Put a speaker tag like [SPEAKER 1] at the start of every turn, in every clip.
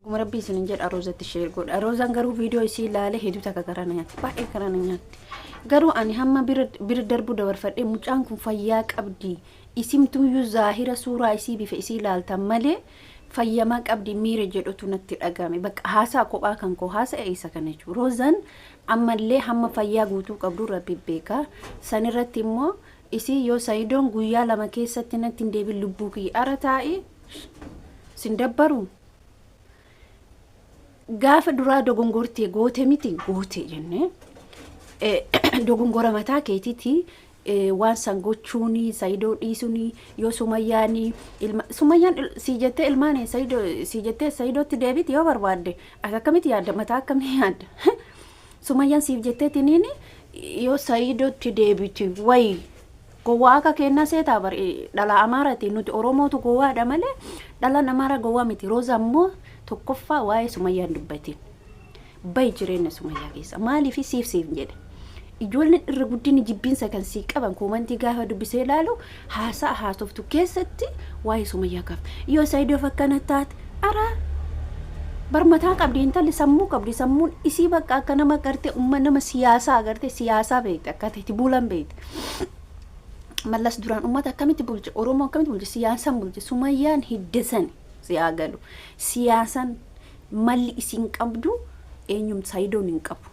[SPEAKER 1] Akkuma rabbii isinin jedha Roozatti share godha. Roozaan garuu viidiyoo isii ilaale hedduu takka garaa na nyaatti. Baay'ee garaa na nyaatti. Garuu ani hamma bira bira darbu dabarfadhee mucaan kun fayyaa qabdi. Isimtuyyuu zaahira suuraa isii bifa isii ilaaltan malee fayyamaa qabdi miira jedhutu natti dhagahame. Bakka haasaa kophaa kan koo haasa'e isa kana jechuudha. Roozaan ammallee hamma fayyaa guutuu qabdu rabbi beeka. Sanirratti immoo isii yoo Sayidoon guyyaa 2 keessatti natti hin deebin lubbuu kiyya ara taa'i sin dabbaru. Gaafa duraa dogongortee goote miti goote jenne dogongora mataa keetiiti waan san gochuuni Sayidoo dhiisuuni yoo Sumayyaani ilma Sumayyaan sii jettee ilmaan Sayidoo sii jettee Sayidootti deebiti yoo barbaadde ati akkamitti yaadda mataa akkamii yaadda Sumayyaan siif jettee tiniini yoo Sayidootti deebiti wayi Gowwaa akka keennaa seetaa bar dhalaa Amaarati nuti Oromootu gowwaadha malee dhalaan Amaaraa gowwaa miti. Rooza ammoo tokkoffaa waa'ee Sumayyaa hin dubbatin. Bayi jireenya Sumayyaa keessa. Maaliif siif siif jedhe. Ijoolleen irra guddinni jibbiinsa kan sii qaban koomantii gaafa dubbisee ilaalu haasaa haasoftu keessatti waa'ee Sumayyaa kaafte. Yoo Saayidoof akkana taate araa bar mataa qabdi intalli sammuu qabdi sammuun isii bakka akka nama gartee umma nama siyaasaa gartee siyaasaa beekte akka itti bulan beekte. Mallas duraan ummata akkamitti bulche Oromoo akkamitti bulche siyaasaan bulche Sumayyaan hidda sani si haa galu siyaasan malli isin qabdu eenyum Sayidoon hin qabu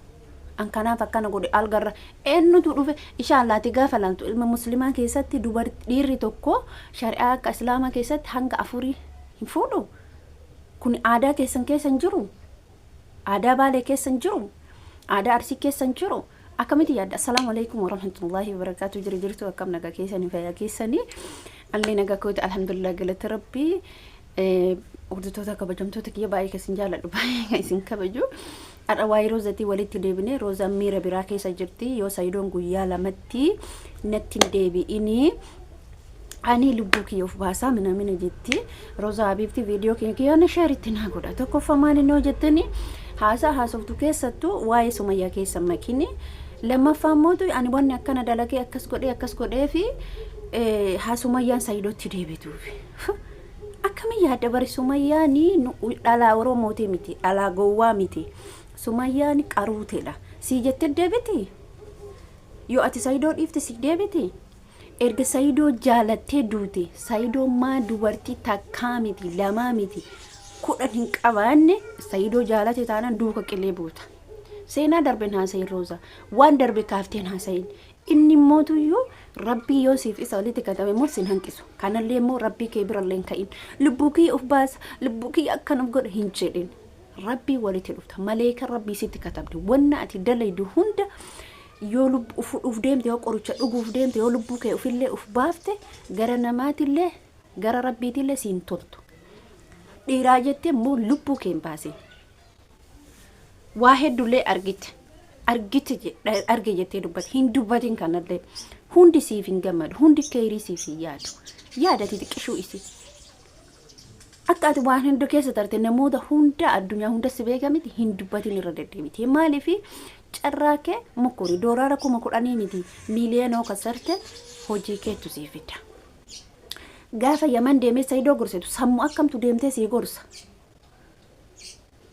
[SPEAKER 1] an kanaaf akkana godhe algarra eenyutu dhufe ishaallaati gaafa laaltu ilma muslimaa keessatti dubarti dhiirri tokko shari'aa akka islaamaa keessatti hanga afurii hin fuudhu kun aadaa keessan keessa hin jiru aadaa Baalee keessa hin jiru aadaa Arsii keessa hin jiru. Akkamiti yaadda? Assalaamu alaikum warahmatullahi wabarakatuh. Jira jirtu akkam nagaa keessanii fayyaa keessanii. Allee nagaa kooti alhamdulillah galata rabbii. Hordoftoota kabajamtoota kiyya baay'ee kan isin jaalladhu baay'ee kan isin kabaju. Har'a waa'ee Roozatii walitti deebinee Roozaan miira biraa keessa jirti. Yoo Sayidoon guyyaa lamatti natti hin deebi'inii. Ani lubbuu kiyya of baasaa mina mina jetti. Roozaa Habiibti viidiyoo kiyya kiyyoon sheer itti naa godha. Tokkoffaa maal inni hojjettani haasaa haasoftu keessattuu waa'ee Sumayyaa keessa makini. Lammaffaa immoo ani wanni akkana dalagee akkas godhee akkas godhee fi haa Sumayyaan Sayidootti deebituuf. Akkamiin yaadda bari Sumayyaan dhalaa Oromooti miti dhalaa gowwaa miti. Sumayyaan qaruuteedha. Sii jettee deebiti? Yoo ati Sayidoo dhiifte sii deebiti? Erga Sayidoo jaalattee duute Sayidoo maa dubartii takkaa miti lamaa miti 10 hin qabaanne Sayidoo jaalate taanaan duuka qilee buuta. Seenaa darbe hin haasayin Rooza. Waan darbe kaaftee hin haasayin. Inni immootuyyuu rabbii yoo siif isa walitti katabe immoo sin hanqisu. Kanallee immoo rabbii kee birallee hin ka'in. Lubbuu kiyya of baasa, lubbuu kiyya akkan of godha hin jedhin. Rabbii walitti dhufta. Maleekan rabbii sitti katabde. Wanna ati dalaydu hunda yoo lubbu fudhuuf deemte yoo qoricha dhuguuf deemte yoo lubbuu kee ufillee uf baafte gara namaatillee gara rabbiitillee siin toltu. Dhiiraa jettee immoo lubbuu kee hin baasin. Waa heddullee argite. Argite arge jettee dubbate. Hin dubbatin kanallee. Hundi siif hin gammadu. Hundi keerii siif hin yaadu. Yaada xixiqqishuu isii. Akka ati waan hunda keessa tarte namoota hunda addunyaa hunda si beeka miti hin dubbatin irra deddeebite. Maaliif carraa kee mokkori doolaara 10,000 miti miiliyoona kasarte hojii keetu sii fida. Gaafa Yaman deemee Sayidoo gorsitu sammuu akkamtu deemtee sii gorsa.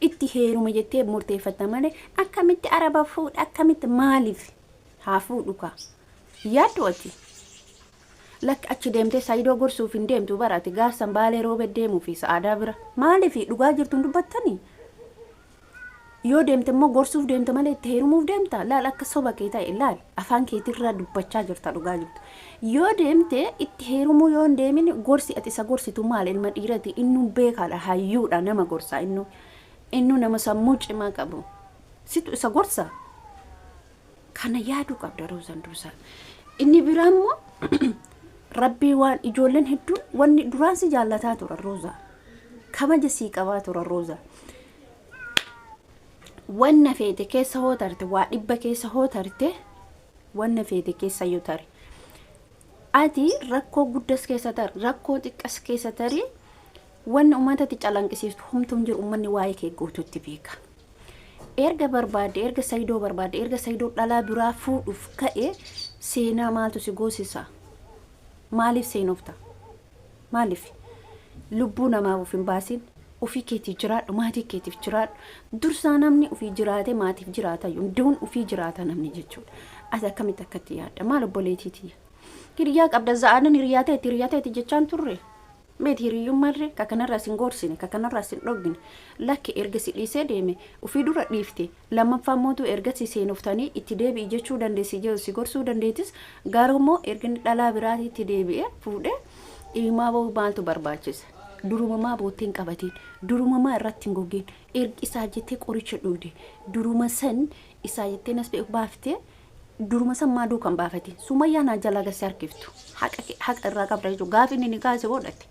[SPEAKER 1] Itti heerume jettee murteeffatta malee akkamitti araba fuudha akkamitti maaliif haa fuudhu kaa. Yaaddu ati. Lakki achi deemtee Saidoo gorsuuf hin deemtu bar ati gaafsan Baalee Roobee deemuufi Sa'aadaa bira. Maaliif dhugaa jirtu hin dubbattanii? Yoo deemte immoo gorsuuf deemta malee itti heerumuuf deemta? Laal akka soba kee ta'e laal afaan keetirraa dubbachaa jirta dhugaa jirtu. Yoo deemte itti heerumuu yoo hin deemin gorsi ati isa gorsitu maal ilma dhiirati innuu beekaadha hayyuudha nama gorsa innuu innuu nama sammuu cimaa qabu. Situ isa gorsa? Kana yaaduu qabda Roozan dursa. Inni biraa immoo rabbii waan ijoolleen hedduun wanni duraan si jaallataa turan Roozaa. Kabaja sii qabaa turan Roozaa. Wanna feete keessa hoo tarte waa dhibba keessa hoo tarte wanna feete keessa yoo tare. Ati rakkoo guddas keessa tari rakkoo xiqqas keessa tari wanni uummatatti calanqisiiftu homtuun jiru uummanni waa'ee kee guutuutti beeka. Erga barbaadde erga Saidoo barbaadde erga Saidoo dhalaa biraa fuudhuuf ka'e seenaa maaltu si goosisa? Maaliif seenofta? Maaliif? Lubbuu namaaf of hin baasin. Ofii keetiif jiraadhu, maatii keetiif jiraadhu. Dursaa namni ofii jiraate maatiif jiraata hunduun ofii jiraata namni jechuudha. Ati akkamitti akkatti yaadda? Maal obboleetii tiyya? Hiriyaa qabda za'aanan hiriyaa ta'eeti hiriyaa ta'eeti jechaan turre. Meeti hiriyyummaarree ka kanarraa sin gorsine, ka kanarraa sin dhoggine. Lakki, erga si dhiisee deeme ofii dura dhiifte, lammaffaa mootu erga si seenoftanii itti deebi'i jechuu dandeessi, jedhu si gorsuu dandeettis. Garuu immoo erga inni dhalaa biraatii itti deebi'ee fuudhee dhiimaa ba'uu maaltu barbaachisa? Durumamaa boottee hin qabatiin, durumamaa irratti hin gogin. Erga isaa jettee qoricha dhugde, duruma san isaa jettee nas beeku baaftee, duruma san maa duukan baafatiin? Sumayyaa naa jalaa gasi harkiftu haqa haqa irraa qabda jechuudha. Gaafi inni ni kaase godhate,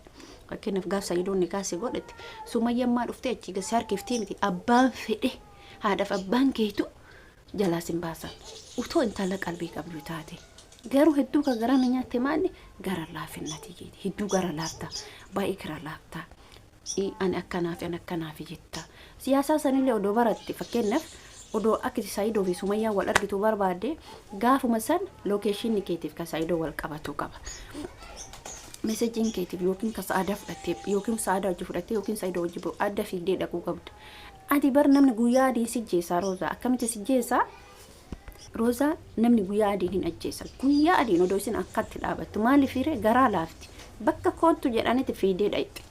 [SPEAKER 1] fakkeenyaaf gaaf Sayidoon ni kaase godhate, Sumayyaan maa dhuftee achii gasi harkiftii miti? Abbaan fedhe haadhaaf abbaan keetu jalaa sin baasan utoo intala qalbii qabdu taate. Garuu hedduu kan garaa na nyaatte maali? Gara laafinnati jeeti. Hedduu gara laafta, baay'ee gara laafta. Ani akkanaafi ani akkanaafi jetta. Siyaasaa sanillee odoo baratte, fakkeenyaaf odoo akka Saayidoo fi Sumayyaan wal argitu barbaadde, gaafuma san location keetiif kan Saayidoo wal qabatu qaba. Messageiin keetiif yookiin kan sa'aadaa fudhattee yookiin sa'aadaa hojii fudhattee yookiin Saayidoo hojii adda fiigdee dhaquu qabda. Ati bar namni guyyaa adiin si jeessaa Roozaa, akkamitti si jeessaa? Roozaa, namni guyyaa adiin hin ajjeesa. Guyyaa adiin odoo isin akkatti dhaabattu maaliif hiree garaa laafti? Bakka koottu jedhanitti fiidee dhayxe.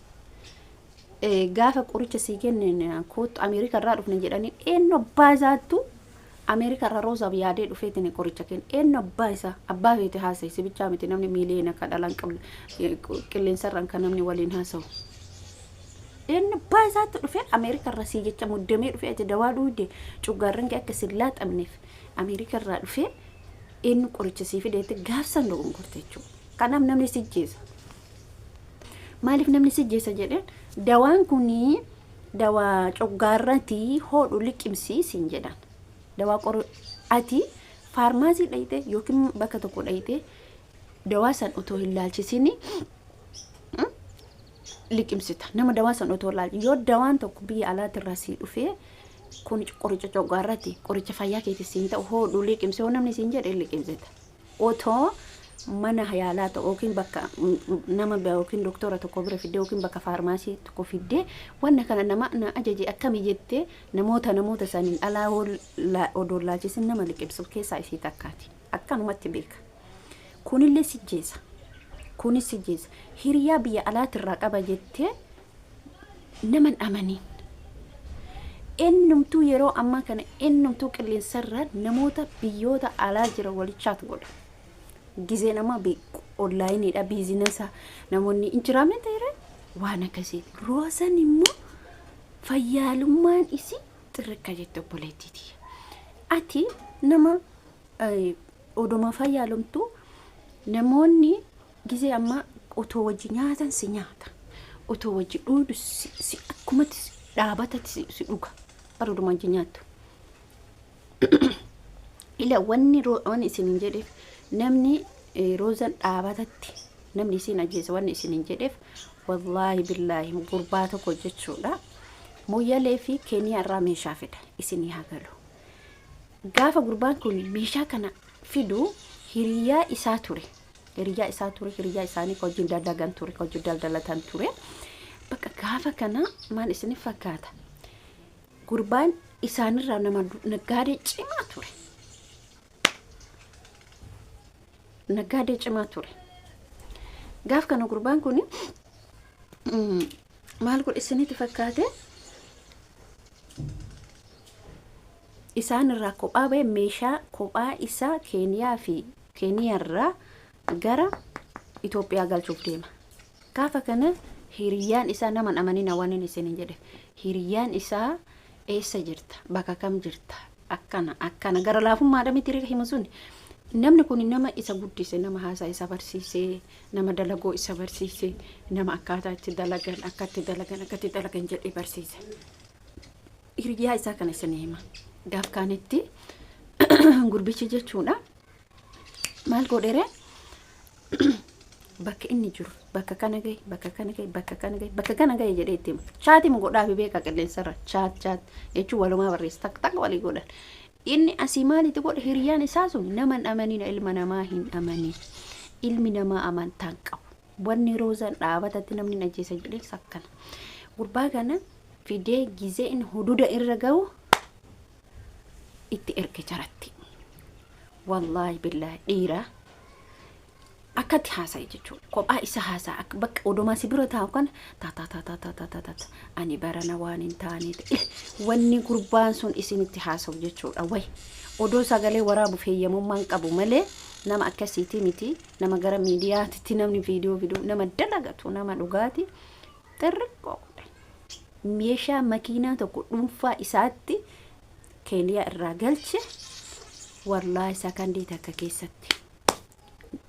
[SPEAKER 1] Gaafa qoricha sii kennen koottu Ameerika irraa dhufne jedhanii, eenyu abbaa isaattu Ameerika irraa Roozaaf yaadee dhufeetiin qoricha kenne? Eenyu abbaa isaa? Abbaa feete haasa'e, si bichaa miti namni miiliyoona akka dhalaan qilleensarraan kan namni waliin haasa'u. Eenyu abbaa isaatti dhufee Ameerika irraa sii jecha muddamee dhufee? Ati dawaa dhugde, cuggaarran kee akka sin laaxamneef Ameerika irraa dhufee eenyu qoricha sii fideetti? Gaafsan dogongorte jechuudha. Kanaaf namni si jeesa. Maaliif namni si jeesa jedheen, dawaan kunii dawaa coggaarratii hodhu liqimsii siin jedhan. Dawaa qoru ati faarmaasii dhayite yookiin bakka tokko dhayite dawaa san otoo hin laalchisini liqimsita. Nama dawaa san otoo laalchi, yoo dawaan tokko biyya alaatirraa sii dhufee, kun qoricha coggaarrati, qoricha fayyaa keetii siin ta'u, hodhu liqimsi yoo namni siin jedhe liqimsita. Otoo mana yaalaa ta'u yookiin bakka nama yookiin doktora tokko bira fiddee yookiin bakka faarmaasii tokko fiddee, wanna kana nama na ajaje akkami jettee, namoota saniin alaa odoo laalchisin nama liqimsu keessaa isii takkaati. Akkanumatti beeka. Kunillee si jeesa. Kunis si jeesa. Hiriyaa biyya alaatirraa qaba jettee nama hin amaniin. Ennumtuu yeroo ammaa kana ennumtuu qilleensarraa namoota biyyoota alaa jira walichaat godha. Gizeen ammaa onlineiidha, business namoonni hin jiraame ta'e waan akkasiiti. Roozan immoo fayyaalummaan isii xirrikka jette obboleettiiti. Ati nama oduma fayyaalumtu, namoonni gizee ammaa otoo wajji nyaatan si nyaata. Otoo wajji dhuudu si akkumatti dhaabatatti si dhuga. Bara oduma wajji nyaattu. Ila wanni wanni isin hin jedheef, namni Roozan dhaabatatti namni isin ajjeese wanni isin hin jedheef, wallaahi billaahi, gurbaa tokko jechuudha. Moyyalee fi Keeniyaa irraa meeshaa fida isinii haa galu. Gaafa gurbaan kun meeshaa kana fidu hiriyaa isaa ture. Hiriyaa isaa ture, hiriyaa isaanii ka wajjin dalagan ture, ka wajjin daldalatan ture. Bakka gaafa kana maal isiniif fakkaata? Gurbaan isaanirraa nama naggaadee cimaa ture. Naggaadee cimaa ture. Gaaf kana gurbaan kun maal godhe isinitti fakkaate? Isaan irraa kophaa ba'e, meeshaa kophaa isaa Keeniyaa fi Keeniyaarraa gara Itoophiyaa galchuuf deema. Gaafa kana hiriyyaan isaa, nama hin amanina waan inni isiniin jedhe, hiriyyaan isaa eessa jirta, bakka kam jirta, akkana akkana, gara laafummaadha miti himu sun. Namni kun nama isa guddise, nama haasaa isa barsiise, nama dalagoo isa barsiise, nama akkaataa itti dalagan, akka itti dalagan, akka itti dalagan jedhee barsiise. Hiriyaa isaa kana isin hima. Gaaf kaanitti gurbichi jechuudha maal godhere? Bakka inni jiru, bakka kana gahe, bakka kana gahe, bakka kana gahe, bakka kana gahe jedhee itti hima. Chatima godhaafi beeka qilleensarra chat chat jechuun walumaa barreessa, tak tak walii godhan. Inni asii maalitti godhe hiriyaan isaa sun? Nama hin amanina, ilma namaa hin amanin. Ilmi namaa amantaa hin qabu. Wanni Roozaan dhaabatatti namni hin ajjeesa jedhee akkana. Gurbaa kana fidee gizee inni hududa irra ga'u itti erge jaratti. Wallaahi billaahi, dhiira akkatti haasa'e jechuudha. Kophaa isa haasa'a, akka bakka odomaa si bira taa'u kana ta ta ta ta ta ta ta ta ta ani barana waan hin taane ta'e, wanni gurbaan sun isinitti haasa'u jechuudha. Way, odoo sagalee waraabuuf heeyyamummaan qabu malee nama akkasiitii miti. Nama gara miidiyaatitti namni viidiyoo fiduu, nama dalagatu, nama dhugaati xirriqqoo godhe. Meeshaa makiinaa tokko dhuunfaa isaatti Keeniyaa irraa galche. Wallaahi, sakandii takka keessatti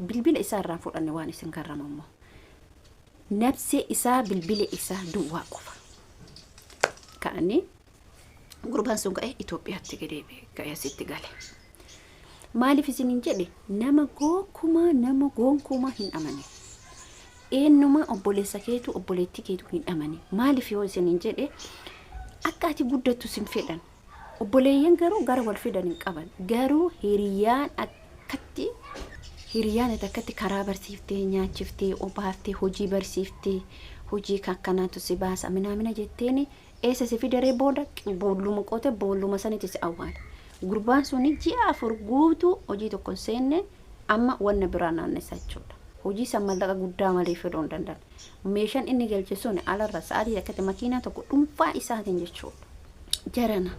[SPEAKER 1] bilbila isaa irraa fudhanne. Waan isin karramu immoo nabsee isaa, bilbila isaa duwwaa qofa ka'anii gurbaan sun ka'ee Itoophiyaatti gadee ka'ee asitti gale. Maaliif isiniin jedhe? Nama gonkumaa, nama gonkumaa hin amane. Eenyumaa obboleessa keetu, obboleettii keetu hin amane. Maaliif yoo isiniin jedhe, akka ati guddattu sin fedhan. Obboleeyyan garuu gara wal fidan hin qaban. Garuu hiriyaan akkatti, hiriyaan ati akkatti karaa barsiiftee, nyaachiftee, obaaftee, hojii barsiiftee, hojii akkanaatu si baasa minaamina jetteeni, eessa si fidaree? Booda boolluma qote, boolluma sanitti si awwaala. Gurbaan suni ji'a 4 guutuu hojii tokko hin seenne. Amma wanna biraa naannessa jechuudha. Hojii san mallaqa guddaa malee fiduu hin danda'an. Meeshaan inni galche sun alarra sa'aatii akkatti makiinaa tokko dhuunfaa isaatiin jechuudha. Jarana,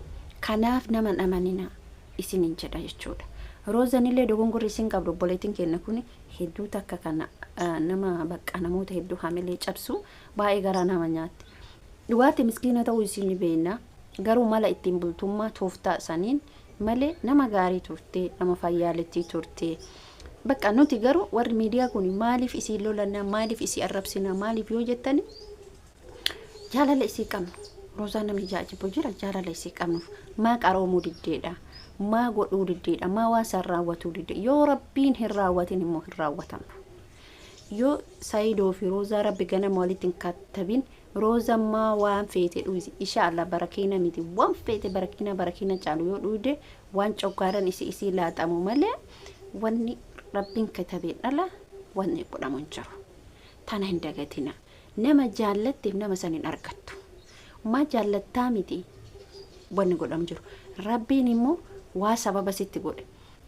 [SPEAKER 1] kanaaf nama hin amaninaa isinin jedha jechuudha. Roozanillee dogongorri isin qabdu, obboleettiin keenya kun hedduu takka kana nama bakka namoota hedduu hamilee cabsu, baay'ee garaa nama nyaatti. Dhugaatti miskiina ta'uu isin ni beekna. Garuu mala ittiin bultummaa tooftaa saniin malee nama gaarii turte, nama fayyaalittii turte. Bakka nuti garuu warri miidiyaa kun maaliif isii lolanna, maaliif isii arrabsina, maaliif yoo jettani, jaalala isii qabnu. Roozaan namni jaajibu jira, jaalala isii qabnuuf. Maa qaroomuu diddeedha? Maa godhuu diddeedha? Maa waan san raawwatuu didde? Yoo Rabbiin hin raawwatin immoo hin raawwatamu. Yoo Saayidoo fi Roozaa Rabbi ganama walitti hin kattabin, Roozaan maa waan feete dhuysi. Insha Allah barakiina miti, waan feete barakiina, barakiina caalu yoo dhuyde, waan coggaaran isii isii laaxamu malee, wanni Rabbiin katabeen dhala wanni godhamu hin jiru. Tana hin dagatina. Nama jaallatteef nama san hin argattu. Maa jaallattaa miti, wanni godhamu jiru. Rabbiin immoo waa sababa sitti godhe.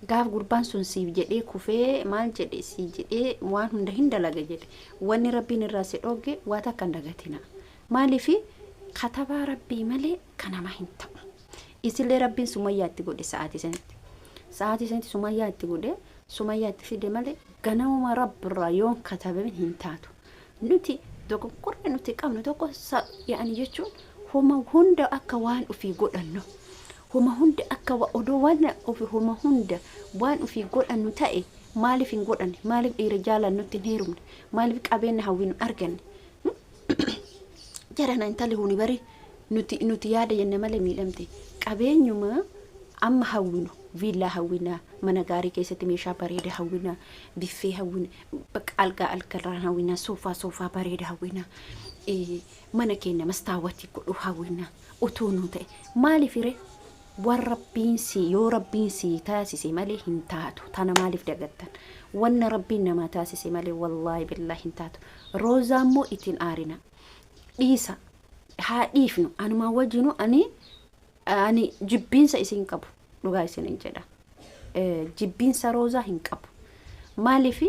[SPEAKER 1] Gaaf gurbaan sun siif jedhee kufee, maal jedhe, sii jedhee waan hunda hin dalaga jedhe. Wanni Rabbiin irraa si dhoogge waa takka hin dagatina. Maaliif? Katabaa Rabbii malee kan namaa hin ta'u. Isillee Rabbiin Sumayyaa itti godhe sa'aatii sanitti. Sa'aatii sanitti Sumayyaa itti godhe, Sumayyaa itti fide malee ganamuma Rabbirraa yoon katabamin hin taatu. Nuti dogoggorri nuti qabnu tokko yaani jechuun homa hunda akka waan ofii godhannu, homa hunda akka odoo waan ofi, homa hunda waan ofii godhannu ta'e, maaliif hin godhanne? Maaliif dhiira jaalannutti hin heerumne? Maaliif qabeenya hawwinu arganne? Jarana, intalli huni bari nuti yaada jenne malee miidhamte. Qabeenyuma amma hawwinu, viillaa hawwina, mana gaarii keessatti meeshaa bareeda hawwina, biffee hawwina, bakka algaa algarraan hawwina, soofaa soofaa bareeda hawwina, mana keenya mastaawwatii godhuu hawwina. Utuu nu ta'e maaliif ree? Waan Rabbiin si, yoo Rabbiin si taasise malee hin taatu. Tana maaliif dagattan? Wanna Rabbiin namaa taasise malee, wallaahi billaahi, hin taatu. Roozaa immoo ittiin aarina, dhiisa, haa dhiifnu. Anumaa wajjinu ani jibbiinsa isin qabu, dhugaa isinin jedha, jibbiinsa Roozaa hin qabu. Maaliif?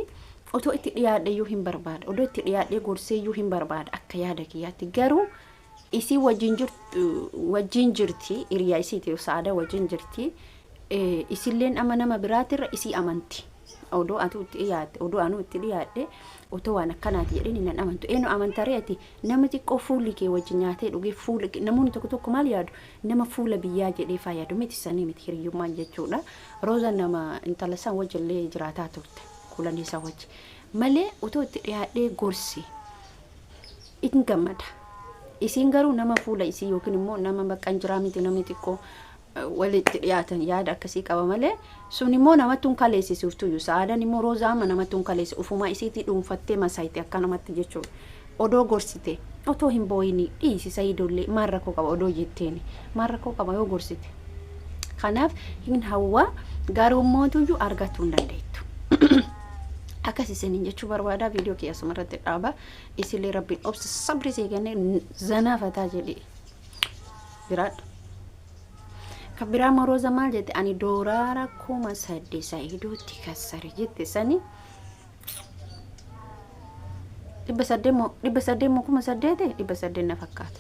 [SPEAKER 1] Otoo itti dhiyaadhe iyyuu hin barbaada, odoo itti dhiyaadhee gorsee iyyuu hin barbaada akka yaada kiyyaatti. Garuu isii wajjin jirtu, wajjin jirti, hiriyaa isiiti Sa'aada wajjin jirti. Isilleen amma nama biraatirra isii amanti. Odoo atu itti dhiyaatte, odoo anuu itti dhiyaadhe, otoo waan akkanaati jedheen nan amantu. Eenyu amantaree? Ati nama xiqqoo fuulli kee wajjin nyaatee dhugee, fuula namoonni tokko tokko maal yaadu? Nama fuula biyyaa jedhee faa yaadu miti, sanii miti hiriyyummaan jechuudha. Roozaan nama intala san wajjillee jiraataa turte, kuulanii san wajji malee, otoo itti dhiyaadhee gorsi in gammada. Isiin garuu nama fuula isii yookiin immoo nama bakka hin jiraa miti, namni xiqqoo walitti dhiyaatan yaada akkasii qaba malee, sun immoo namatti hin kaleessisuuf tuyyu. Sa'aadan immoo Roozaa amma namatti hin kaleessu, ufumaa isiitii dhuunfattee masaayite akkanumatti jechuudha. Odoo gorsite, otoo hin booyinii dhiisi Sayiidollee maal rakkoo qaba odoo jetteeni, maal rakkoo qaba yoo gorsite? Kanaaf hin hawwaa, garuu mootuyyuu argachuu hin dandeettu. Akkas isiniin jechuu barbaada. Viidiyoo kiyya asumarratti dhaaba. Isillee Rabbiin obsa sabri sii kenne zanaa fataa jedhi jiraadhu. Kan biraa Morooza maal jette? Ani dooraara 8000 Sa'iidootti kassare jette. Sani 800 moo 800 moo 8000? 800 na fakkaata.